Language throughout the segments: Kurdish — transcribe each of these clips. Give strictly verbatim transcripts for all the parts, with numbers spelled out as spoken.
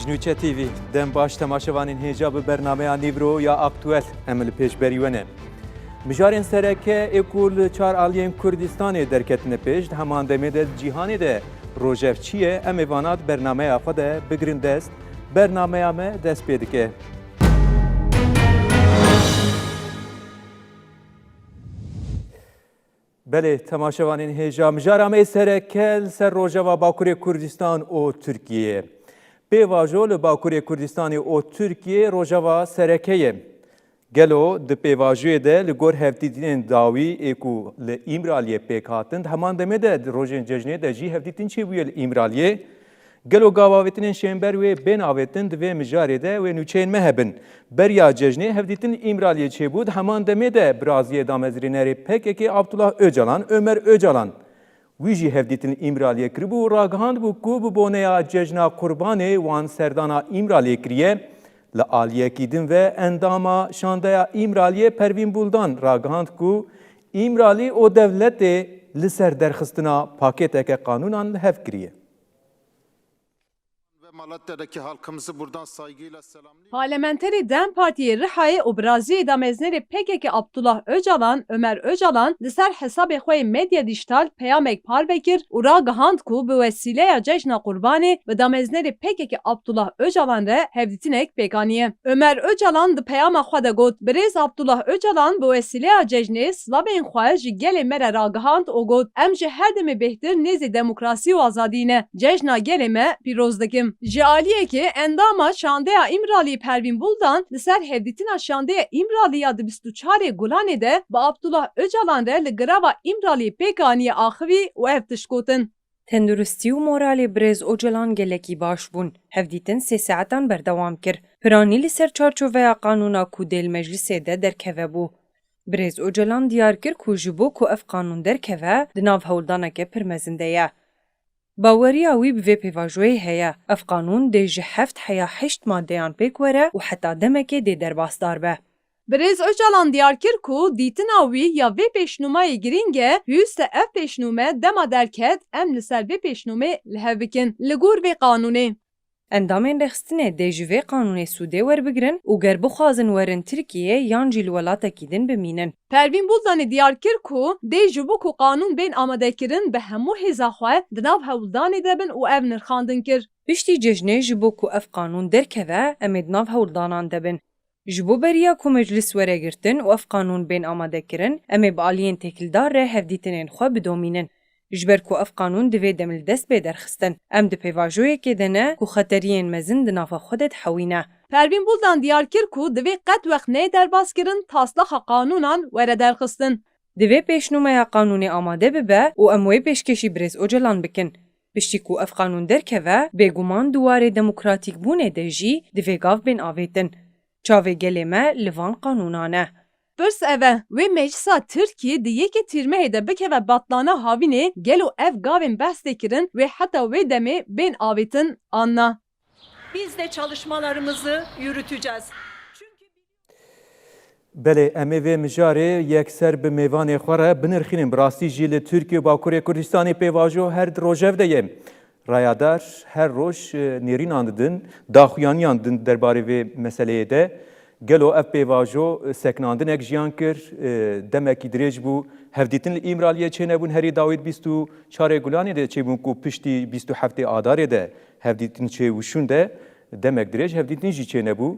Nûçe T V, dem baş temaşevanên hêja bi bernameya Nîvro ya Aktuel em li pêşberî we ne. Mijarên sereke ê ku li çar aliyên Kurdistanê derketine pêş, di heman demê de di cîhanê de rojev çi ye, em ê vana di bernameya xwe de bigirin dest. Bernameya me dest pê dike. Belê, temaşevanên hêja, mijara me yê sereke li ser rojeva Bakurê Kurdistan û Tirkiyeyê. Pêvajo li Bakurê Kurdistanê û Tirkiyeyê rojeva sereke ye. Gelo di pêvajoyê de li gor hevdîtinên dawî ê ku li Îmraliyê pêk hatin, di heman demê de di rojên cejnê de jî hevdîtin çêbûye li Îmraliyê? Gelo gavavêtinên şênber wê bên avêtin, di vê mijarê de wê nûçeyên me hebin. Beriya cejnê hevdîtin li Îmraliyê çêbû, di heman demê de biraziyê damezrênerê P K K Abdullah Ocalan, Ömer Ocalan, wî jî hevdîtin li Îmraliyê kiribû û ragihandibû ku bi boneya cejna Qurbanê wan serdana Îmraliyê kiriye. Li aliyekî din ve endama şandeya Îmraliyê Pervîn Buldan ragihand ku Îmralî û dewletê li ser derxistina pakêteke qanûnan li hev kiriye. Ve Malatya'daki halkımızı buradan saygıyla selamlıyorum. Parlamenterê dem Partiyê Rihayê û biraziyê dameznerê P K K Abdullah Ocalan, Ömer Ocalan, li ser hesabê xwe yê medya dîjîtal peyamek parve kir û ragihand ku bi wesîleya Cejna Qurbanê bi dameznerê P K K Abdullah Ocalan re hevdîtinek pêk aniye. Ömer Ocalan di peyama xwe de got, Birêz Abdullah Ocalan bi wesîleya cejnê silavên xwe ji gelê me re ragihand û got, Em ji her demê bêhtir nêzî demokrasî û azadî ne. Cejna gelê me pîroz dikim. Ji aliyekê endama şandeya Îmralî Pervîn Buldan li ser hevdîtina şandeya Îmralî ya di bîst û çarê Gulanê de bi Abdullah Ocalan re li girava Îmralî pêk aniye axivî û ev tişt gotin. Tenduristî û moralê birêz Ocalan gelekî baş bûn. Hevdîtin sê saetan berdewam kir. Piranî li ser çarçoveya qanûna ku dê li meclisê de derkeve bû. Birêz Ocalan diyar kir ku ji bo ku ev qanûn derkeve, di nav hewldaneke pir mezin de ye. Baweriya wî bi vê pêvajoyê heye, ev qanûn dê ji heft heya heşt maddeyan pêk were û heta demekê dê derbasdar be. Birêz Ocalan diyar kir ku dîtina wî ya vê pêşnûmayê girîng e, pêwîst e ev pêşnûme dema derket, em li ser vê pêşnûmê li hev bikin. Li gor vê qanûnê. Endamên rêxistinê dê ji vê qanûnê sûdê werbigirin û ger bixwazin werin Tirkiyeyê yan jî li welatekî din bimînin. Pervîn Buldanê diyar kir ku dê ji bo ku qanûn bên amadekirin bi hemû hêza xwe di nav hewldanê de bin û ev nirxandin kir. Piştî cejnê ji bo ku ev qanûn derkeve, em ê di nav hewldanan de bin. Ji bo beriya ku meclis were girtin û ev qanûn bên amadekirin, em ê bi aliyên têkildar re hevdîtinên xwe bidomînin. Ji ber ku ev qanûn divê dem li dest bê derxistin. Em di pêvajoyekê de ne ku xeteriyên mezin di nava xwe de dihewîne. Pervîn Buldan diyar kir ku divê qet wext neyê derbaskirin taslaxa qanûnan were derxistin. Divê pêşnûmeya qanûnê amade bibe û em wê pêşkêşî birêz Ocalan bikin. Piştî ku ev qanûn derkeve, bêguman di warê demokratîkbûnê de jî divê gav bên avêtin. Çavê gelê me li van qanûnan e. Pirs ev e, wê meclisa Tirkiyê di yekê Tîrmehê de bikeve betlana havînê, gelo ev gavên behs tê kirin wê heta wê demê bên avêtin an na? Biz de çalışmalarımızı yürüteceğiz. Çünkü Belê, em ê vê mijarê yekser bi mêvanê xwe re binirxînin. Bi rastî jî li Tirkiye û Bakurê Kurdistanê pêvajo her di rojev de ye. Rayadar her roj, e, nêrînan didin, daxuyaniyan didin derbarê vê meseleyê de. Gelo ev pêvajo, e, sekinandinek jiyan kir, e, demekî dirêj bû. Hevdîtin li Îmraliyê çênebûn, herî dawî di bîst û çarê Gulanê de çêbûn ku piştî bîst û heftê Adarê de hevdîtin çê û şûn de demek dirêj hevdîtin jî çênebû.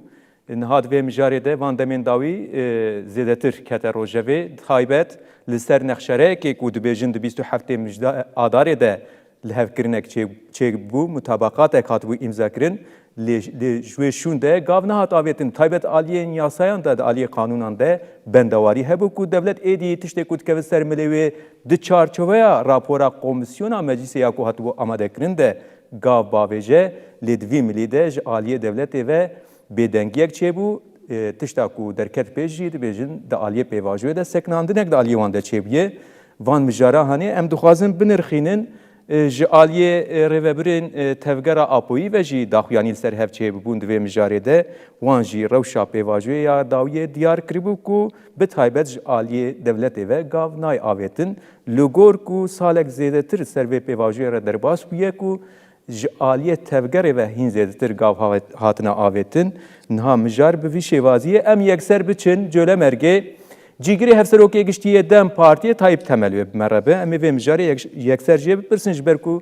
Niha di vê mijarê de van demên dawî, e, zêdetir kete rojevê. Taybet li ser nexşereyekê ku dibêjin di bîst û heftê mijda-, Adarê de lihevkirinek çê-, çêbû, mutabaqatek hatibû îmzakirin. Lê, lê ji wê şûn de gav nehat avêtin. Taybet aliyên yasayan de, di aliyê qanûnan de bendewarî hebû ku dewlet êdî tiştê ku dikeve ser milê wê di çarçoveya rapora komîsyona meclisê ya ku hatibû amadekirin de gav bavêje. Lê di vî milî de ji aliyê dewletê ve bêdengiyek çêbû, e, tişta ku derket pêş jî dibêjin di aliyê pêvajoyê de sekinandinek di aliyê wan de çêbûye. Van mijara hanê em dixwazin binirxînin, e, ji aliyê, e, rêvebirên, e, tevgera Apoyî ve jî daxuyanî li ser hev çêbûbûn di vê mijarê de. Wan jî rewşa pêvajoyê ya dawiyê diyar kiribû ku bi taybet ji aliyê dewletê ve gav nayê avêtin. Li gor ku salek zêdetir ser vê pêvajoyê re derbas bûye ku Ji aliyê tevgerê ve hîn zêdetir gav havet-, hatine avêtin. Niha mijar bi vî şêwaziyê em yekser biçin Colemêrgê. Cîgirê Hevserokê Giştî yê DEM Partiyê Tayyip Temel wê bi me re be. Em ê vê mijarê yek-, yekser jê bipirsin, ji ber ku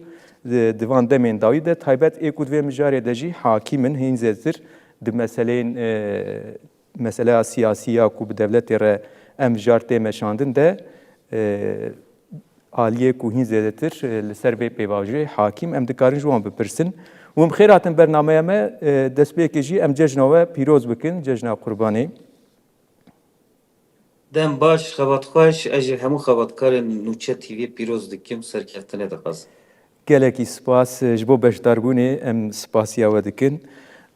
di, di van demên dawî de taybet ê ku di vê mijarê de jî hakîm in, hîn zêdetir di meseleyên, e, meseleya siyasî ya ku bi dewletê re ev mijar tê meşandin de, e, aliyê ku hîn zêdetir, e, li ser vê pêvajoyê hakîm, em dikarin ji wan bipirsin. Hûn bi xêr hatin bernameya me, e, destpêkê jî em cejna we pîroz bikin, cejna Qurbanê. Dem baş, xebat xweş, ez jî hemû xebatkarên Nûçe T V pîroz dikim, serkeftinê dixwazim. Gelekî spas, e, ji bo beşdarbûnê, em spasiya we dikin.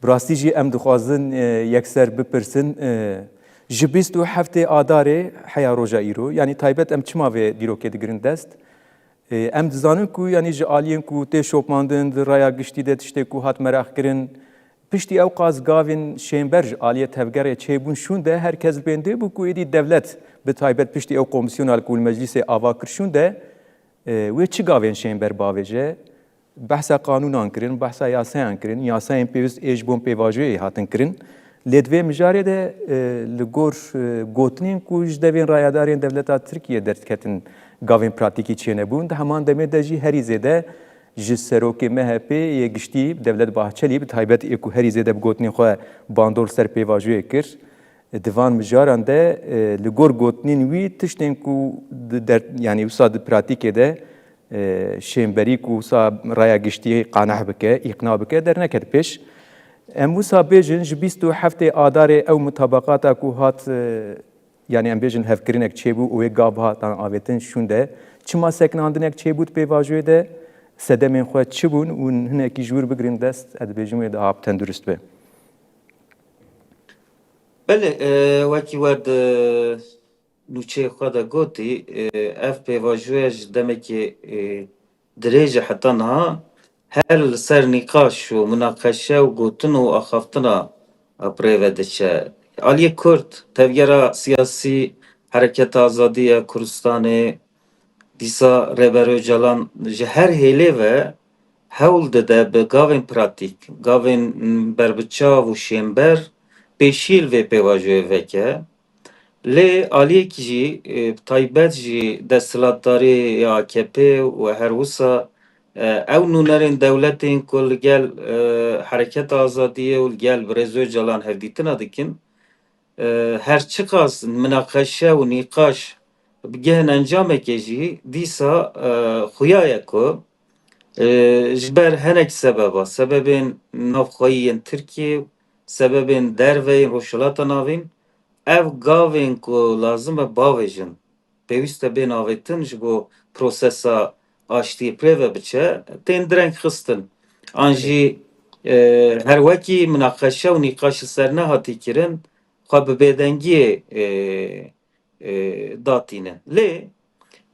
Bi rastî jî em dixwazin, e, yekser bipirsin, e, ji bîst û heftê Adarê heya roja îro, yanî taybet em çima vê dîrokê digirin dest? E, em dizanin ku, yanî ji aliyên ku tê şopandin, di raya giştî de tiştê ku hat meraq kirin, piştî ew qas gavên şênber ji aliyê tevgerê çêbûn şûn de, her kes li bêndê bû ku êdî dewlet bi taybet piştî ew komîsyona ku li meclîsê ava kir şûn de, e, wê çi gavên şênber bavêje? Behsa qanûnan kirin, behsa yasayan kirin, yasayên pêwist ê ji bo pêvajoyê hatin kirin. Lê di vê mijarê de, e, li gor, e, gotinên ku ji devên rayedarên dewleta Tirkiye derdiketin, gavên pratîkî çênebûn. Di heman demê de jî herî zêde ji serokê M H P yê giştî Devlet Bahçelî bi taybet ê ku herî zêde bi gotinên xwe bandor li ser pêvajoyê kir. Di van mijaran de, e, li gor gotinên wî tiştên ku di der-, yanî wisa di pratîkê de, e, şênberî ku wisa raya giştî qaneh bike, îqna bike, derneket pêş. Em wisa bêjin, ji bîst û heftê Adarê ew mutabaqata ku hat, e, yanî em bêjin hevkirinek çêbû û wê gav hatan avêtin şûn de, çima sekinandinek çêbû di pêvajoyê de, sedemên xwe çi bûn û hinekî ji wir bigirin dest, ez dibêjim wê diha bi tendurist be. Belê, e, wekî we di nûçeyê xwe de gotî, e, ev pêvajoya ji demekê, e, dirêj e heta niha her li ser nîqaş û minaqeşe û gotin û axaftina, e, bi rê ve diçe. Aliyê Kurd, tevgera siyasî Hereketa Azadî ya Kurdistanê, dîsa Rêber Ocalan ji her hêlê ve hewl dide bi gavên pratîk, gavên, m, berbiçav û şênber pêşî li vê pêvajoyê veke. Lê aliyekî jî, e, bi taybet jî desthilatdarê ya A K P û her wisa, e, ew nûnerên dewletên ku li gel, e, Hereketa Azadiyê û li gel Birêz Ocalan hevdîtina dikin, e, her çiqas minaqeşe û nîqaş bigihin encamekê jî, dîsa, e, xuya ye ku, e, ji ber hinek sebeba, sebebên navxweyî yên Tirkiyê, sebebên derve yên Rojhilata Navîn, ev gavên ku lazim e bavêjin, pêwîst e bên avêtin ji bo prosesa aştiyê bi rê ve biçe, tên direng xistin. An jî, e, her wekî minaqeşe û nîqaş li ser nehatî kirin, xwe bi bêdengiyê, e, e, datîne. Lê,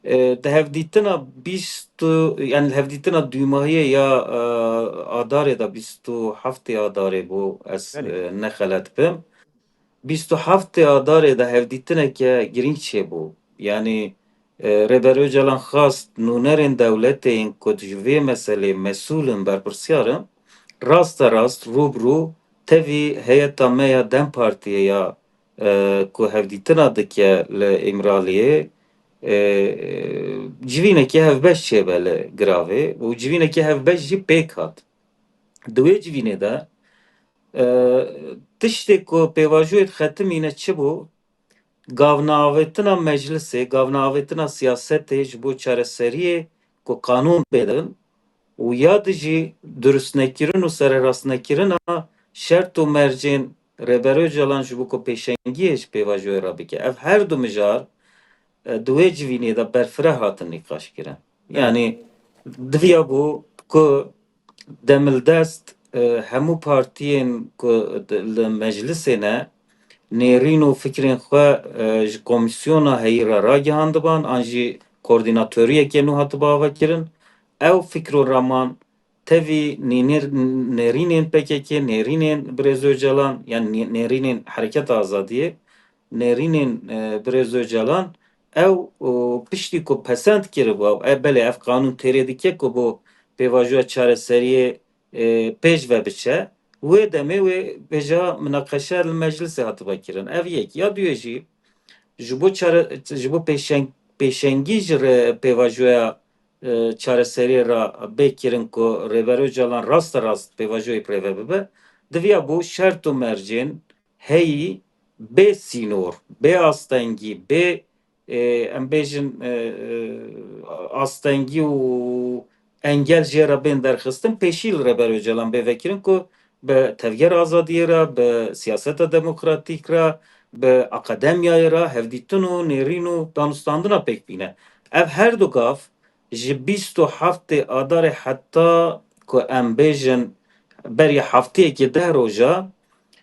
e, di hevdîtina bîst û, yani hevdîtina dûmahiyê ya, e, Adarê de, bîst û heftê Adarê bû, ez, Belê. e, nexelet bim. Bîst û heftê Adarê de hevdîtineke girîng çêbû. Yani, e, Rêber Ocalan xwest nûnerên dewletê yên ku ji vê meselê mesûl in, berpirsiyar in, raste rast rû bi rû tevî heyeta me ya DEM Partiyê ya, e, ku hevdîtina dike li Îmraliyê, e, civînekî hevbeş çêbe li Giravê û civînekî hevbeş jî pêk hat. Di wê civînê de, e, tiştê ku pêvajoyê dixetimîne çi bû? Gavneavêtina meclisê, gavneavêtina siyasetê ji bo çareseriyê ku qanûn bêdin û ya di jî durustnekirin û sererastnekirina şert û mercên Rêber Ocalan ji bo ku pêşengiyê ji pêvajoyê re bike. Ev her du mijar, e, di wê civînê de berfireh hatin nîqaş kirin. Evet. Yani diviya bû ku demildest, e, hemû partiyên ku di, li meclisê ne, nêrîn û fikrên xwe, e, ji komîsyona heyî re ragihandiban, an jî koordînatoriyeke nû hatibe avakirin. Ew fikr û raman tevî nînêr-, nêrînên P K K, nêrînên Birêz Ocalan, yan nê-, nêrînên Hereketa Azadiyê, nêrînên, e, Birêz Ocalan, ew, o, piştî ku pesend kiribû, ew, e, belê ev qanûn têrê dike ku bo pêvajoya çareseriyê, e, pêş ve biçe, wê demê wê vêca minaqeşe li meclisê hatibe kirin. Ev yek. Ya duyê jî, ji bo çare-, ji bo pêşeng-, pêşengî ji re pêvajoya, e, çareseriyê re bê kirin ku Rêber Ocalan raste rast pêvajoyê bi rê ve bibe, diviya bû şert û mercên heyî bê sînor, bê astengî, bê, e, em bêjin, e, e, astengî û engel jê re bên derxistin, pêşî li Rêber Ocalan bê vekirin ku bi Tevgera Azadiyê re, bi siyaseta demokratîk re, bi akademiyayê re hevdîtin û nêrîn û danûstandina pêk bîne. Ev her du gav ji bîst û heftê Adarê heta ku em bêjin beriya hefteyekê deh roja,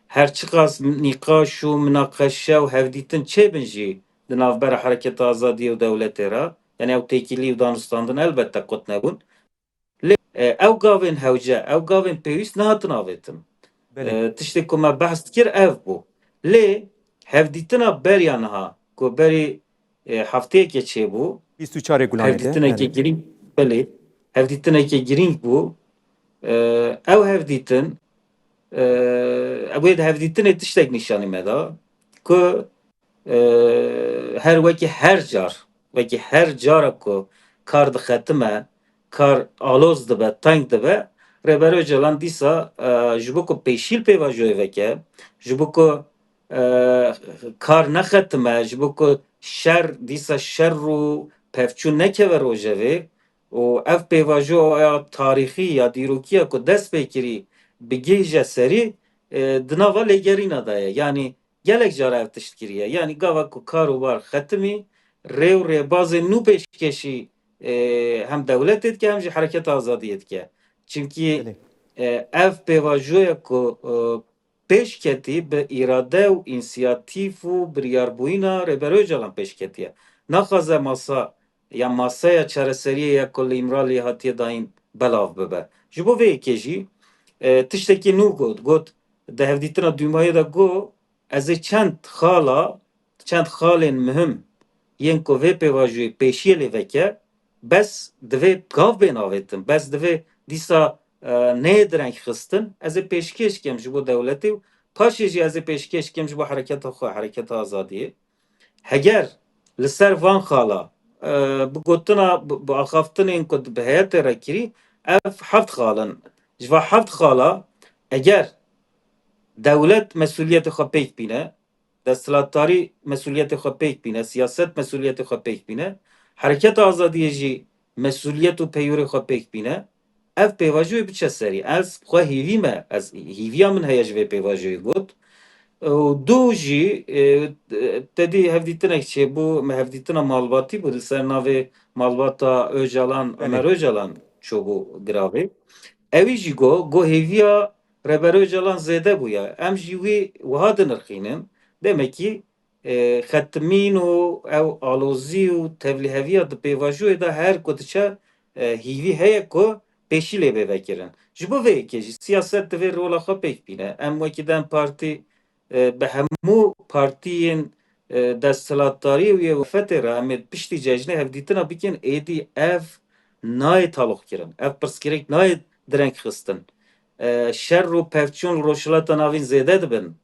her çiqas nîqaş û minaqeşe û hevdîtin çêbin jî di navbera Hereketa Azadiyê û dewletê re, yanî ew têkilî û danûstandin elbette qut nebûn. Lê, e, ew gavên hewce, ew gavên pêwîst nehatin avêtin. Belê. E, tiştê ku me behs dikir ev bû. Lê hevdîtina beriya niha, ku berî, e, hefteyekê çêbû, bîst û çarê Gulanê de, hevdîtinekê yani. Girîng, belê, hevdîtinekê girîng bû. E, ew hevdîtin, e, ew ê di hevdîtinê tiştek nîşanî me da, ku e, her wekî her car, wekî her cara ku kar dixetime, kar aloz dibe, teng dibe, Rêber Ocalan dîsa, e, ji bo ku pêşî li pêvajoyê veke, ji bo ku, e, kar nexetime, ji bo ku şer, dîsa şer û pevçûn nekeve rojevê û ev pêvajoya tarîxî ya dîrokî ya ku dest pê kirî bigihîje serî, e, di nava lêgerîna de ye. Yanî gelek cara ev tişt kiriye. Yanî gava ku kar û bar xetimî, rê û rêbazên nû pêşkêşî, e, hem dewletê dike hem jî Hereketa Azadiyê dike. Çimkî, Belê. e, ev pêvajoya ku, e, pêş ketî bi îrade û însiyatîf û biryarbûyîna Rêber Ocalan pêş ketiye. Naxwaze masa, ya masaya çareseriyê ya ku li Îmraliyê hatiye dayîn belav bibe. Ji bo vê yekê jî, e, tiştekî nû got. Got, di hevdîtina dûmayê de got, ez ê çend xala, çend xalên muhim yên ku vê pêvajoyê pêşiyê lê veke, bes divê gav bên avêtin, bes divê dîsa, e, neyê direng xistin, ez ê pêşkêş kem ji bo dewletê û paşê jî ez ê pêşkêş kem ji bo hereketa xwe, hereketa azadiyê. Heger li ser van xala, e, bi gotina, bi, bi axaftinên ku bi heyetê re kirî, ev heft xal in. Ji va heft xala, eger dewlet mesûliyetê xwe pêk bîne, desthilatdarî mesûliyetê xwe pêk bîne, siyaset mesûliyetê xwe pêk bîne, Hereketa Azadiyê jî mesûliyet û peyûrê xwe pêk bîne, ev pêvajoyê biçe serî. Ez xwe hîvî me, ez hîviya min heye ji vê pêvajoyê got. Û du jî, e, te dî hevdîtinek çêbû, me hevdîtina malbatî bû, li ser navê malbata Ocalan, Belê. Ömer Ocalan çûbû giravê. Ewî jî got, got hêviya Rêber Ocalan zêde bûye. Em jî wî wiha dinirxînin. Demekî, e, xetimîn û ew alozî û tevlîheviya di pêvajoyê de her ku diçe, e, hîvî heye ku pêşî lê bê vekirin. Ji bo vê yekê jî siyaset divê rola xwe pêk bîne. Em wekî DEM Partî, e, bi hemû partiyên, e, desthilatdariyê û yê wefetê re em ê piştî cejnê hevdîtina bikin, êdî ev nayê taloqkirin. Ev pirsgirêk nayê direng xistin. E, şer û pevçûn li Rojhilata Navîn zêde dibin.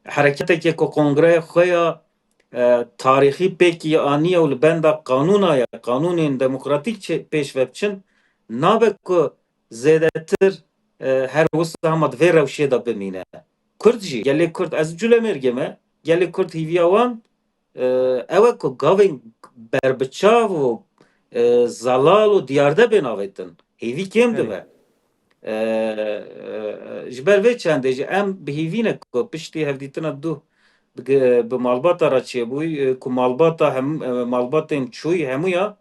Hereketeke ku kongreya xwe ya, e, tarîxî pêkî aniye û li benda qanûna ye, qanûnên demokratîk çê-, pêş ve biçin, nabe ku zêdetir, e, her wisa hema di vê rewşê de bimîne. Kurd jî, gelê Kurd, ez Culemêrgê me, gelê Kurd hîviya wan, e, ew e ku gavên berbiçav û, e, zelal û diyarde bên avêtin. Hêvî kêm Belê. dibe. E, e, ji ber vê çendê jî em bi hîvî ne ku piştî hevdîtina du bi, bi malbata re çêbûyî, e, ku malbata hem, e, malbatên çûyî hemûya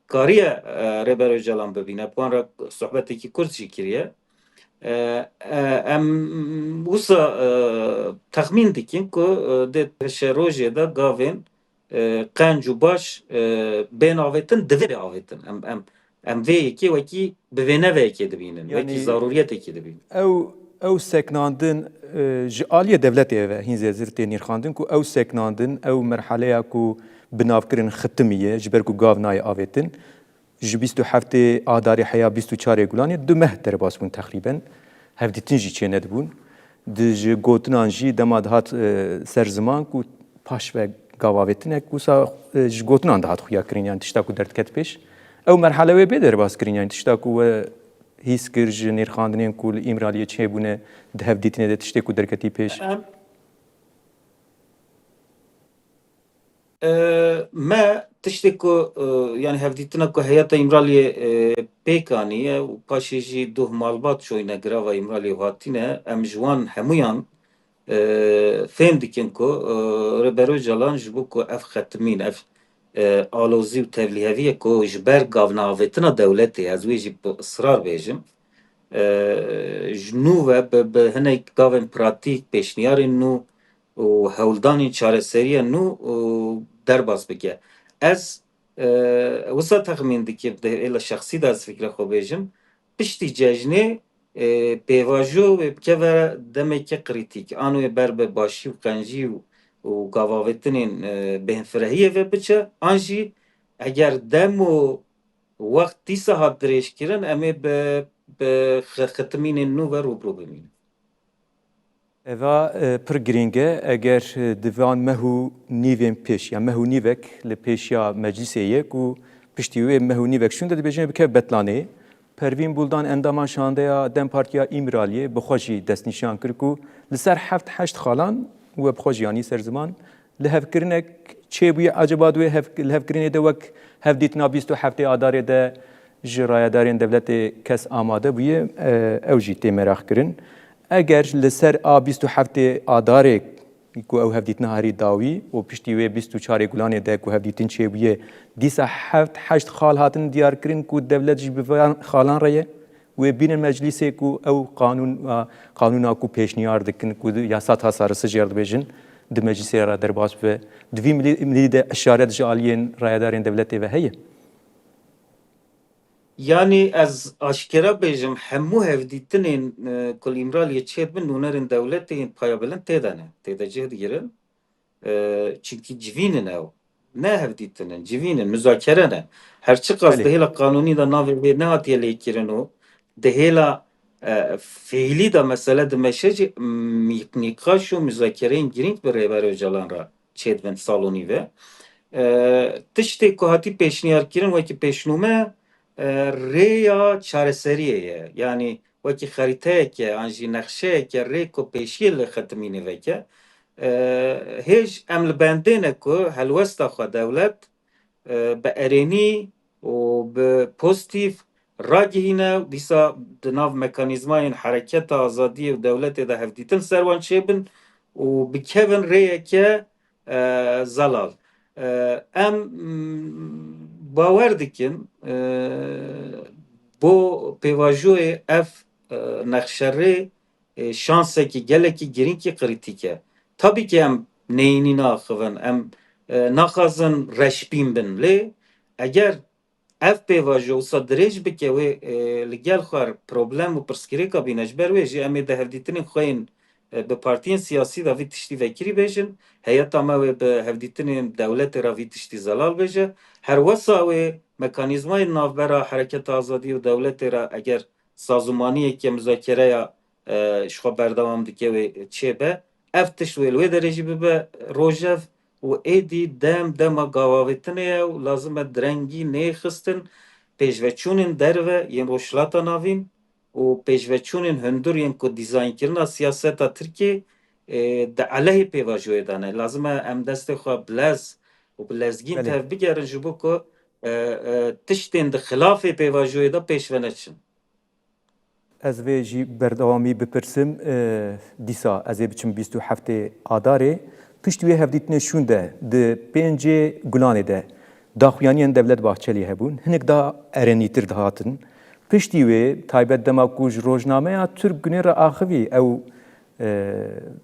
kariye, e, Rêber Ocalan bibîne. Bi wan re sohbetekî kurt jî kiriye. E, e, em wisa, e, texmîn dikin ku, e, dê peşerojê de gavên, e, qenc û baş, e, bên avêtin, divê bê avêtin. Em, em, em vê yekê wekî bi vê ne vê yekê dibînin, wekî Yanî zarûriyetekê dibînin. ew, ew seknandin, e, ji aliyê dewletê ve hîn zêzir tê nîrxandin ku ew seknandin, ew merheleya ku bi nav kirin xitimiye, ji ber ku gav nayê avêtin, ji bîst û heftê Adarê heya bîst û çarê Gulanê du meh derbas bûn teqrîben. Hevdîtin jî çênedibûn. Di ji gotinan jî dema dihat, e, ser ziman ku paş ve gavavêtinek wisa, e, ji gotinan dihat xuya kirin, yani tişta ku derdiket pêş. Ew merhale wê bê derbas kirin, yani tişta ku we hîs kir ji nêrxandinên ku li Îmraliyê çêbûne di hevdîtinê de tiştê ku derketî pêş. Em, e, me tiştê ku, e, yani hevdîtina ku heyeta Îmraliyê, e, pêk aniye û paşê jî duh malbat çoyne girava Îmraliyê û hatine, em ji wan hemûyan, e, fêm dikin ku, e, Rêber Ocalan ji bo ku ev xetimîn, ev, e, alozî û tevlîheviyê ku ji ber gavneavêtina dewletê, ez wê jî bi israr bêjim, e, ji nû ve bi, bi hinek gavên pratîk, pêşniyarên nû û hewldanên çareseriyên nû û derbas bike. Ez, e, wisa texmîn dikim, di hêla şexsî de ez fikra xwe bêjim, piştî cejnê, e, pêvajo wê bikeve demeke krîtîk. An wê ber bi başî û qencî û, û gavavêtinên, e, bêhnfirehiyê ve biçe, an jî eger dem û wext dîsa hat dirêjkirin, em ê bi, bi xi-, xitimînên nû ve rûbirû bimînin. Eva, e, pir girîng e. Eger, e, di van meh û nîvên pêş, ya meh û nîvek li pêşiya meclisê ye ku piştî wê meh û nîvek şûnde dibêjin bikev betlanê. Pervîn Buldan, endama şandeya dem Partiya Îmraliyê, bi xwe jî destnîşan kir ku li ser heft heşt xalan we bi xwe jî anî ser ziman, lihevkirinek çêbûye, acaba di wê hev-, lihevkirinê de wek hevdîtina bîst û heftê Adarê de ji rayedarên dewletê kes amade bûye, e, ew jî tê meraq kirin. Eger li ser a bîst û heftê Adarê ku ew hevdîtina herî dawî û piştî wê bîst û çarê Gulanê de ku hevdîtin çêbûye, dîsa heft heşt xal hatin diyarkirin ku dewlet jî bi van xalan re ye. Wê bînin meclîsê ku ew qanûn, a, qanûna ku pêşniyar dikin, ku di yasa tasarısı jê re dibêjin, di meclîsê re derbas bibe. Di vî milî, milî de işaret ji aliyên rayedarên dewletê ve heye? Yanî ez aşkera bêjim, hemû hevdîtinên, e, ku li Îmraliyê çêdibin, nûnerên dewletê yên payabilind tê de ne, tê de cih digirin. E, çimkî civîn in ew. Ne hevdîtin in, civîn in, muzakere ne. Her çiqas Belê. di hêla qanûnî de navê wê nehatiye lêkirin û di hêla, e, fiîlî de mesele dimeşe jî, m-, nîqaş û muzakereyên girîng bi Rêber Ocalan re çêdibin salonî ve. E, tiştê ku hatî pêşniyarkirin wekî pêşnûme, e, rêya çareseriyê ye. Yanî wekî xerîteyeke an jî nexşeyeke rê ku pêşiyê li xetimînê veke. E, hêj em li bendê ne ku helwesta xwe dewlet, e, bi erênî û bi pozîtîf ragihîne û dîsa di nav mekanîzmayên hereketa azadiyê û dewletê de hevdîtin ser wan çêbin û bikevin rêyeke, e, zelal. E, em, m, bawer dikin, e, bo pêvajoyê ev, e, nexşerê, e, şansekî gelekî girîngî krîtîk e. Tabî ki em neyînî naxivin, em, e, naxwazin reşbîn bin, lê eger ev pêvajo wisa dirêj bike wê, e, li gel xwe problem û pirsgirêka bîne. Ji ber wê jî em ê di hevdîtinên xwe yên, e, bi partiyên siyasî de vî tiştî vekirî bêjin. Heyeta me wê bi hevdîtinên dewletê re vî tiştî zelal bêje. Her wesa wê mekanîzmayên navbera Hereketa Azadiyê û dewletê re eger sazûmaniyeke muzakereya, e, ji xwe berdewam dike wê çêbe. Ev tişt wê li wê derê jî bibe rojev û êdî dem dema gavavêtinê ye û lazim e direngî nêxistin pêşveçûnên derve yên Rojhilata Navîn û pêşveçûnên hundir yên ku dîzaynkirina siyaseta Tirkiyê, e, di elehê pêvajoyê de ne. Lazim e em destê xwe bi lez û bi lezgîn Belê. tevbigerin ji bo ku, e, e, tiştên di xilafê pêvajoyê de pêş ve neçin. Ez vê jî berdewamî bipirsim, e, dîsa ez ê biçim bîst û heftê Adarê. Piştî wê hevdîtinê şûn de di pêncê Gulanê de daxuyaniyên Devlet Bahçelî hebûn. Hinek daha erenîtir dihatin. Piştî wê, taybet dema ku ji rojnameya Türk Günê re axivî, ew, e,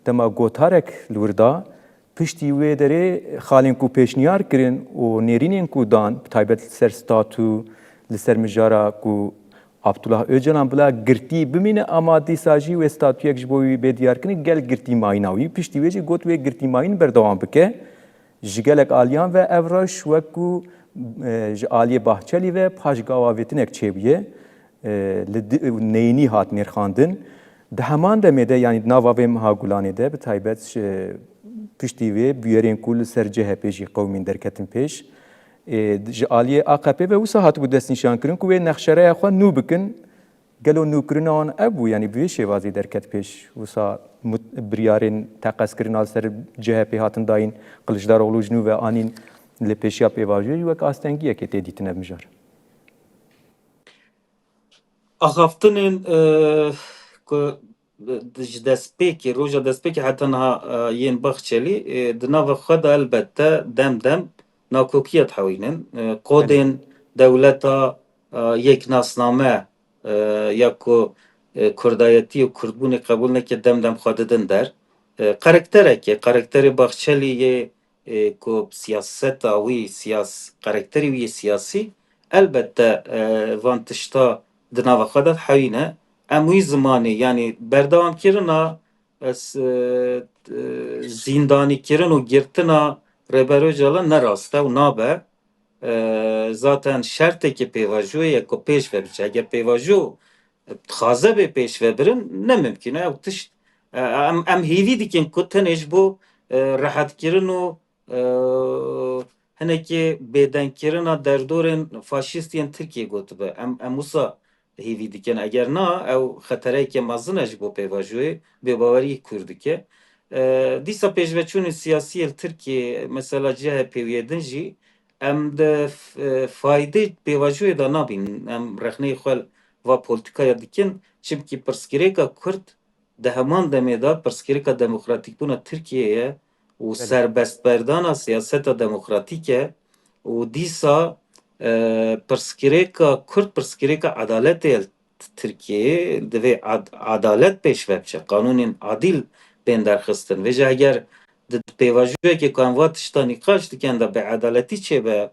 dema gotarek li wir da, Piştî wê derê xalên ku pêşniyar kirin û nêrînên ku dan, bi taybet li ser statû, li ser mijara ku Abdullah Öcalan bila girtî bimîne, ama dîsa jî wê statûyek ji bo wî bê diyarkirin, gel girtî mayîna wî. Piştî wê jî got wê girtî mayîn berdewam bike. Ji gelek aliyan ve ev rewş wek ku E, ji aliyê Bahçelî ve paşgavavêtinek çêbûye, e, li di-, neyînî hat nirxandin. Di heman demê de, yanî di nava vê meha Gulanê de, bi taybet ji piştî vê bûyerên ku li ser C H P jî qewimîn derketin pêş, e, ji aliyê A K P ve wisa hatibû destnîşankirin ku wê nexşereya xwe nû bikin. Gelo nûkirina wan ev bû, yanî bi vê şêwazî derket pêş? Wisa mut-, biryarên teqezkirina li ser C H P hatin dayîn, Kiliçdaroglu ji nû ve anîn li pêşiya pêvajoyê jî wek astengiyekê tê dîtin ev mijar. Axaftinên, e, ku ji destpêkê, roja destpêkê heta niha, e, yên Baxçelî, e, di nava xwe de elbette dem dem nakokiya dihewînin. E, qodên dewleta, e, yeknasname, e, ya ku, e, kurdayetî û kurdbûnê qebûl neke dem dem xwe didin der. E, karakterek e, karakterê Baxçelî yê, e, ku siyaseta wî, siyas-, karakterê wî yê siyasî, elbette, e, van tişta di nava xwe de hewî ne. Em wî zimanê, yanî berdewamkirina, e, s-, e, zîndanîkirin û girtina Rêber Ocalan ne rast e û nabe. E, zaten şertekê pêvajoyê ye ku pêş ve biçe. Eger pêvajo dixwaze bê pêş ve birin, ne mimkün e. Ew tişt, e, em, em hêvî dikin ku tenê ji bo, e, rehetkirin û, e, hinekî bêdengkirina derdorên faşîst yên Tirkiyê gotibe. Em, em wisa hêvî dikin. Eger na, ew xetereyeke mezin e ji bo pêvajoyê, bêbawerî kûr dike. E, dîsa pêşveçûnên siyasî yê li Tirkiyê, mesela C H P û yê din jî, em di f-, e, faydê pêvajoyê de nabînin. Em rexneyê xwe li va polîtîkaya dikin, çimkî pirsgirêka Kurd di heman demê de pirsgirêka demokratîkbûna Tirkiyeyê ye û Belê. serbestberdana siyaseta demokratîk e û dîsa, e, pirsgirêka Kurd pirsgirêka edaletê ye li Tirkiyeyê. Divê ad-, edalet pêş ve biçe, qanûnên adîl bên derxistin. Vêca eger di pêvajoyekê ku em va tişta nîqaş dikin de bêedaletî çêbe,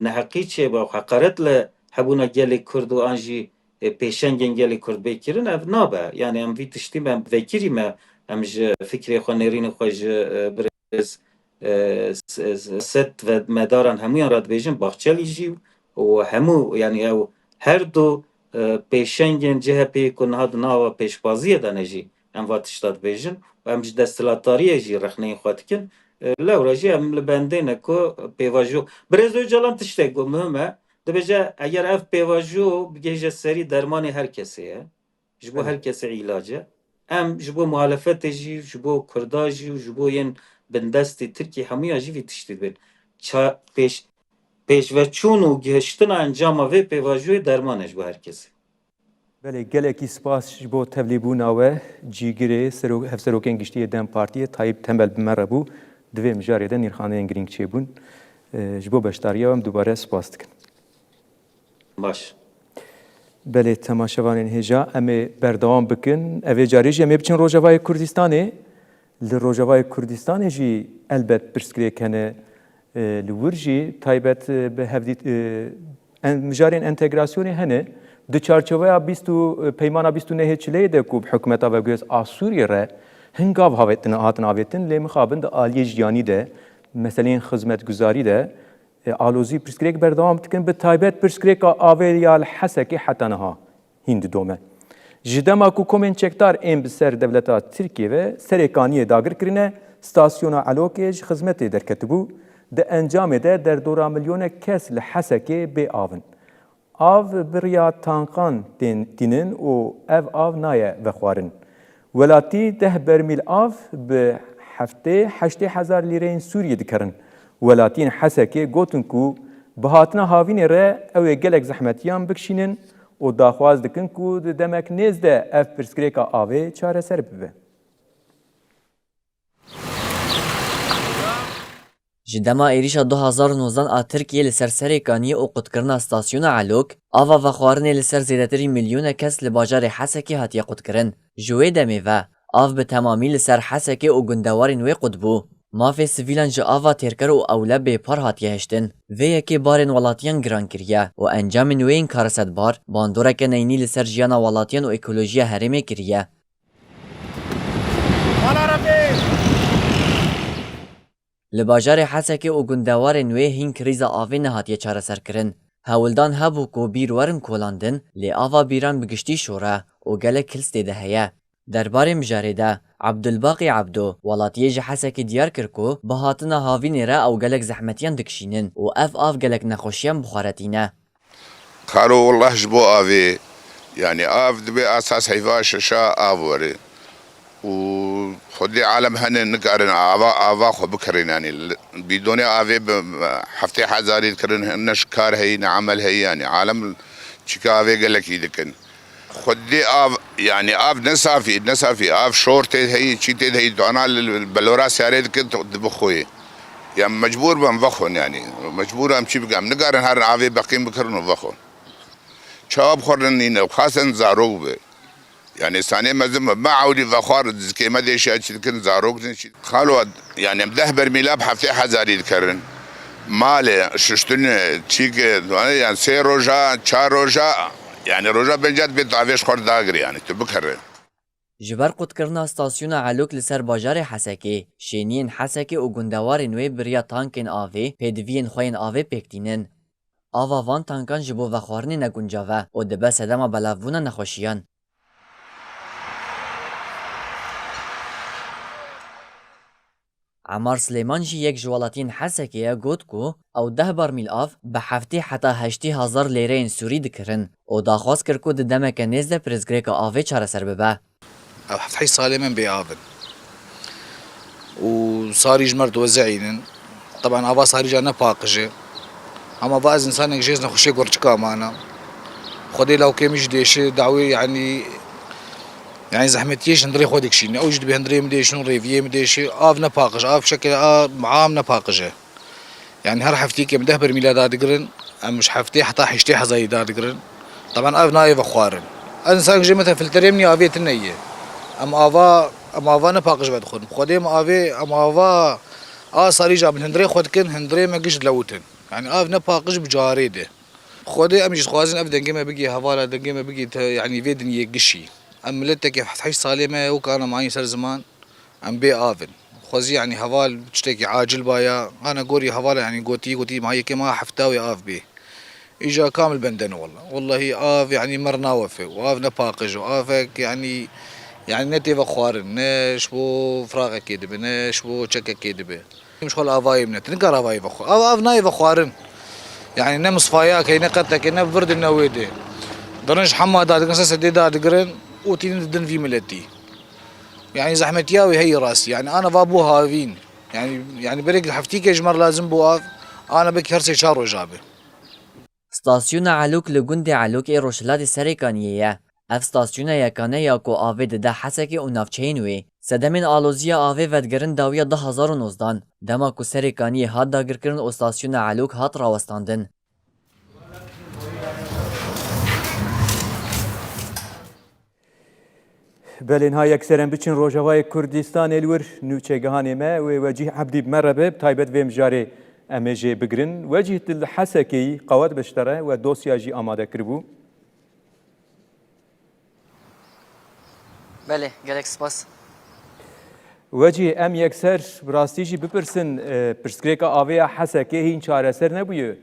neheqî çêbe û heqaret li hebûna gelê Kurd û an jî, e, pêşengên gelê Kurd bê kirin, ev nabe. Yanî em vî tiştî me, em vekirî me, em ji fikrê xwe, nêrînê xwe ji, e, birêz, e, s-, s-, Set ve medaran hemûyan re dibêjin, Bahçelî jî û hemû, yanî ew her du, e, pêşengên C H P ku niha di nava pêşbaziyê de ne jî, em va tişta dibêjin û em ji desthilatdariyê jî rexneyên xwe dikin. E, lewra jî em li bendê ne ku pêvajo. Birêz Ocalan tiştek got muhim e. Dibêje, eger ev pêvajo bigihêje serî, dermanê her kesê ye. Ji bo Belê. her kesê îlac e. Em ji bo muhalefetê jî, ji bo Kurda jî û ji bo yên bindestê Tirkiyê hemûya jî vî tiştî dibên. Ça-, pêş-, pêşveçûn û gihiştina encama vê pêvajoyê derman e ji bo her kesê. Belê, gelekî spas ji bo tevlîbûna we, cîgirê serok-, hevserokên giştî yê dem Partiyê Tayyip Temel bi me re bû. Di vê mijarê de nîrxandinên girîng çêbûn. E, ji bo beşdariya we em dubare spas dikin. Baş. Belê, temaşevanên hêja, em ê berdewam bikin. Ev ê carê jî em ê biçin Rojavayê Kurdistanê. Li Rojavayê Kurdistanê jî elbet pirsgirêk hene, e, li wir jî taybet, e, bi hevdît-, e, en-, mijarên entegrasyonê hene. Di çarçoveya bîst û, e, peymana bîst û nehê Çileyê de ku bi hikûmeta veguhêz a Sûriyê re hin gav havetin, hatin avêtin, lê mixabin di aliyê jiyanî de, meseleyên xizmetguzarî de, e, alozî pirsgirêk berdewam dikin, bi taybet pirsgirêka avê ya li Hesekê heta niha hîn didome. Ji dema ku komên çekdar ên bi ser dewleta Tirkiyê ve Serêkaniyê dagir kirine, stasyona Elokê ji xizmetê derketibû. Di encamê de derdora milyonek kes li Hesekê bê av in. Av bi riya tankan tên tînin û ev av naye vexwarin. Welatî deh bermîl av bi heftê heştê hezar lîreyên Sûriyê dikerin. Welatiyên Hesekê gotin ku bi hatina havînê re ew ê gelek zehmetiyan bikişînin û daxwaz dikin ku di demek nêz de ev pirsgirêka avê çareser bibe. Ji dema êrîşa du hazar û nozdan a Tirkiyê li ser Serêkaniyê û qutkirina stasyona Elok, ava vexwarinê li ser zêdetirî milyonek kes li bajarê Hesekê hatiye qutkirin. Ji wê demê ve, av bi temamî li ser Hesekê û gundewarên wê qut bû. Mafê sivîlan ji ava têrker û ewle bêpar hatiye hiştin. Vê yekê barên welatiyan giran kiriye û encamên wê yên karesetbar bandoreke neyînî li ser jiyana welatiyan û ekolojiya herêmê kiriye. Li bajarê Hesekê û gundewarên wê hîn krîza avê nehatiye çareserkirin. Hewldan hebû ku bîr werin kolandin, lê ava bîran bi giştî şor e û gelek kils tê de heye. Derbarê mijarê de Ebdulbaqî Ebdo, welatiyê ji Hesekê diyar kir ku bi hatina havînê re ew gelek zehmetiyan dikişînin û ev av gelek nexweşiyan bi xwe re tîne. Xalo, wallah ji bo avê, yanî av dibe esas heyva şeşa av were. Û xwedê alem hene nikarin ava, ava xwe bikirin, yanî li, bîdonê avê bi heftê hezarî dikirin, ne ji kar heyî, ne emel heyî, yanî alem çîka avê gelekî dikin. Xwedê av, yanî av ne safî, ne safî, av şor tê heyî, çî tê heyî, dana li, li belora siyarê dikin, dibixwe. Ya mecbûr bim vexwin, yanî mecbûr em çî bikim, nikarin herin avê beqîn bikirin û vexwin. Çawa bixwarin nîne, xasen zarok bi. Yanî sanê mezin bi, me ewlî vexwar, zikê me dêşiya çî dikin, zarok din çî. Xalo, yanî em deh bermîla bi heftê hezarî dikerin. Malê, şiştine, çîke, yani sê roja, çar roja, yani roja pênca dibê tu avê ji xwe dagirî, yani tu bikere. Ji ber qutkirina stasyona Elok li ser bajarê Hesekê, şêniyên Hesekê û gundewarên wê bi riya tankên avê, pêdiviyên xwe yên avê pêk tînin. Ava van tankan ji bo vexwarinê ne guncav e û dibe sedema belavbûna nexweşiyan. Emar Silêman jî yek ji welatiyên Hesekê ye, got ku ew deh barmîl av bi heftê heta heştê hezar lêreyên Sûrî dikirin û daxwaz kir ku di demeke nêz de pirsgirêka avê çareser bibe. Ev heft heşt salê me bê av in. Û sarî ji me re diwezeyînin. Teban ava sarî ca ne paqij e. Hema va ez însanek jê ez nexweşiyê gurçika me ana. Xwedê lawkê min jî dêşe, dawê, yanî, yanî zehmetiyê ji hundirê xwe dikişîne. Ew jî dibê hundirê min dêşin û rêviyê min dêşe. Av ne paqij, av şekil a, am ne paqij e. Yanî her hefteyekê em deh bermîla dadigirin, em ji heftê heta heştê hezarî dadigirin. Teban ev nayê vexwarin. Ez însanek jê, mesela filterê min ya avê tune ye. Em ava, em ava ne paqij vedixwin. Xwedê em avê, em ava a sarî ja min hundirê xwe dikin, hundirê me giş dilewitin. Yanî av ne paqij bi carê de. Xwedê em jî dixwazin ev dengê me bigê hevala, dengê me bigê te, yanî vê dinyê gişî. Em miletekê heft heşt salê me wek ana mayîn ser ziman. Em bê av in. Xwezî, yanî heval tiştekî acil baya. Ana gorî hevala, yanî gotî, gotî ma yekê ma hefta wê av bê. Îja kamil bendene walla. Wallahî av, yanî mer nawefe. Û av ne paqij û avek, yanî, yanî ne tê vexwarin, ne ji bo firaqekê dibe, ne ji bo çekekê dibe. Em ji xwe li avayê bine. Tu nikar avayê vexwe. Av, av nayê vexwarin. Yanî ne misfayakê, ne qetekê, ne vir de, ne wê de. Dirin ji hema dadigirin, ser sedê dadigirin û tînin didin vî miletî. Yanî zehmetiya wê heyî rastî. Yanî ana va bû havîn. Yanî, yanî berek heftîkê ji me re lazim bû av. Ana belkî her sê çar roja be. Stasyona Elok li gundê Elok ê rojhilatê Serêkaniyê ye. Ev stasyona yekane ya ku avê dide Hesekê û navçeyên wê. Sedemên aloziya avê vedigerin dawiya du hezar û nozdan, dema ku Serêkaniyê hat dagirkirin û stasyona Elok hat rawestandin. Belê, niha yekser em biçin Rojavayê Kurdistanê, li wir nûçegihanê me wê Wecîh Ebdî bi me re be, bi taybet vê mijarê em ê jê bigirin. Wecîh, tu li Hesekê yî, qewet be ji te re, we dosya jî amade kiribû. Belê, gelek spas. Wecîh, em yekser bi rastî jî bipirsin, e, pirsgirêka avê ya Hesekê hîn çareser nebûye.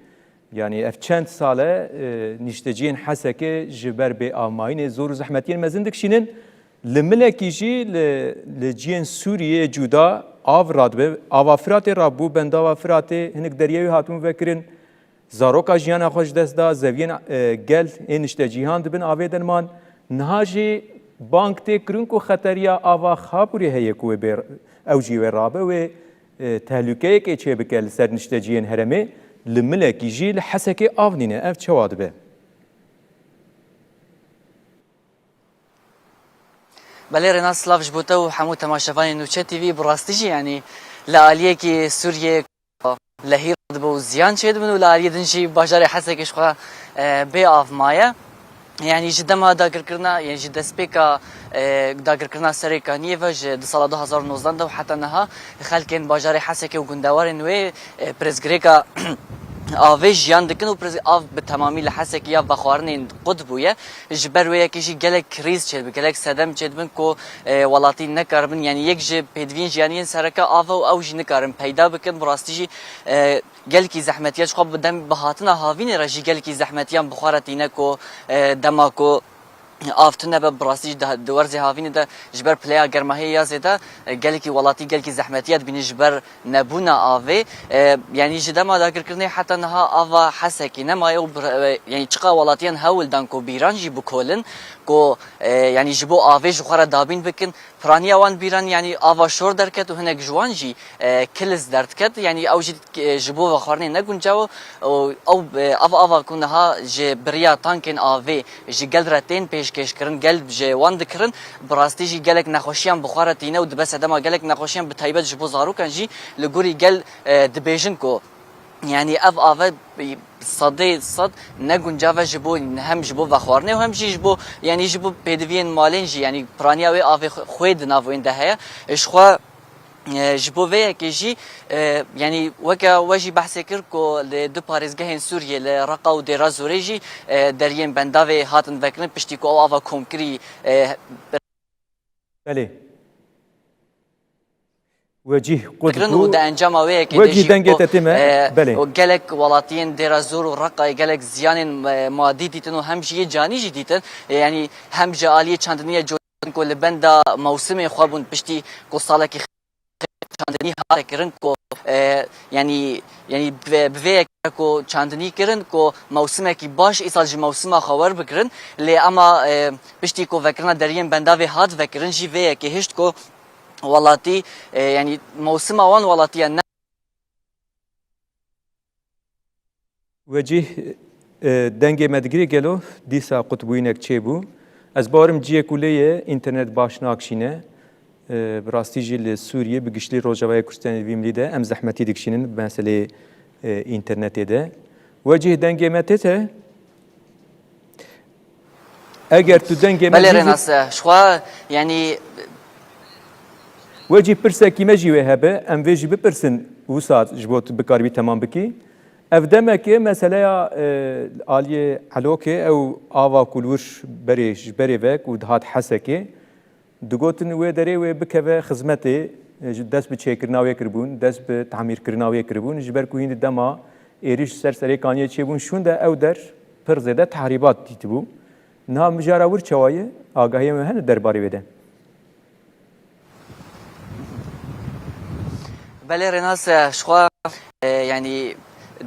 Yanî ev çend sal e, e, nişteciyên Hesekê ji ber bêavmayînê zor û zehmetiyên mezin dikişînin. Li milekî jî li, li ciyên Sûriyê cuda av radibe. Ava Firatê rabû, bendava Firatê hinek deriyê wê hatibûn vekirin. Zaroka jiyana xwe ji dest da, zeviyên, e, gel ên niştecîhan di bin avê de man. Niha jî bang tê kirin ku xeteriya ava Xabûrê heye ku wê bê, ew jî wê rabe, wê, e, tehlûkeyekê çêbike li ser nişteciyên herêmê. Li milekî jî li Hesekê av nîne. Ev çawa dibe? Belê Rênas, silav ji bo te û hemû temaşevanên Nûçe T V. Bi rastî jî, yanî li aliyekî Sûriyê lehî radibe û ziyan çêdibin û li aliyê din jî bajarê Hesekê ji xwe, e, bê av maye. Yanî ji dema dagirkirina, yanî ji destpêka, e, dagirkirina Serêkaniyê ve ji di sala du hezar û nozdan de û heta niha xelkên bajarê Hesekê û gundewarên wê, e, pirsgirêka avê jiyan dikin û pirsgirêk av bi temamî li Hesekê ya vexwarinên qut bûye. Ji ber wê yekê jî gelek krîz çêdibe, gelek sedem çêdibin ku, e, welatî nekaribin, yanî yek ji pêdiviyên jiyanî yên sereke av e û ew jî nikarin peyda bikin. Bi rastî jî, e, gelkî zehmetiya, ji xwe bi dem, bi hatina havînê re jî gelkî zehmetiyan bi xwe re tîne ku, e, dema ku av tune be, bi rastî jî di, di werzê havînê de ji ber pileya germahiyê ya zêde, e, gelekî welatî gelekî zehmetiya dibînin ji ber nebûna avê. E, yanî ji dema dagirkirinê heta niha ava Hesekê nemaye û bir-, e, yanî çiqa welatiyan hewl dan ku bîran jî bikolin ku, e, yanî ji bo avê ji xwe re dabîn bikin. Piraniya wan bîran, yanî ava şor derket û hinek ji wan jî, e, kiliz derdiket. Yanî ew jî, e, ji bo vexwarinê ne guncaw e û ew, e, ev ava ku niha ji bi riya tankên avê ji gel re tên pêşkêşkirin, gel ji wan dikirin, bi rastî jî gelek nexweşiyan bi xwe re tîne û dibe sedema gelek nexweşiyan, bi taybet ji bo zarokan jî li gorî gel, e, dibêjin ku yanî ev ave sedê sed ne guncav e ji bo, hem ji bo vexwarinê û hem jî ji bo, yanî ji bo pêdiviyên malên jî, yanî piraniya wê avê xwe, xwê di nav wên de heye. Ji xwe, e, ji bo vê yekê jî, e, yanî weke we jî behsê kir ku li du parêzgehên Sûriyê, li Reqa û Dêra Zorê jî, e, deriyên bendavê hatin vekirin piştî ku ew ava komkirî, e, Belê. Wecîh qut kirin û di encama wê yekê de jî dengê te tê me. Belê. Û gelek welatiyên Dêra Zor û Reqayê gelek ziyanên, e, madî dîtin û hem jî yê canî jî dîtin. E, yanî hem ji aliyê çandiniya cotin ku li benda mewsimê xwe bûn piştî ku salekî çandinî hate kirin ku, e, yanî, yanî bi, bi vê yekê ku çandinî kirin ku mewsimekî baş îsal ji mewsima xwe werbigirin. Lê ema, e, piştî ku vekirina deriyên bendavê hat vekirin jî vê yekê hişt ku welatî, e, yanî mewsima wan welatiya ne Wecîh, e, dengê me digirê gelo dîsa qutbûyînek çêbû. Ez bawerim ciyê ku lê ye înternet baş nakşîne. E, bi rastî jî li Sûriyê bi giştî Rojavayê Kurdistanê vî milî de em zehmetî dikişînin bi meseleyê, e, înternetê de. Wecîh dengê me tê te? Eger tu dengê me Belê jî Rênas, e, ji xwe, yanî Wecî pirsekî me jî wê hebe, em vê jî bipirsin, wisa ji bo tu bikaribî temam bikî. Ev demekê meseleya, e, aliyê Elokê, ew ava ku li wir berê, ji berê ve ku dihat Hesekê, digotin wê derê wê bikeve xizmetê, e, ji dest bi çêkirina wê kiribûn, dest bi tamîrkirina wê kiribûn, ji ber ku hîn di dema êrîş ser Serê Kaniyê çêbûn, şûnde ew der pir zêde tehrîbat dîtibû. Niha mijara wir çawa ye? Agahiyên we hene derbarê wê de? Belê Rênas, e, ji xwe, e, yanî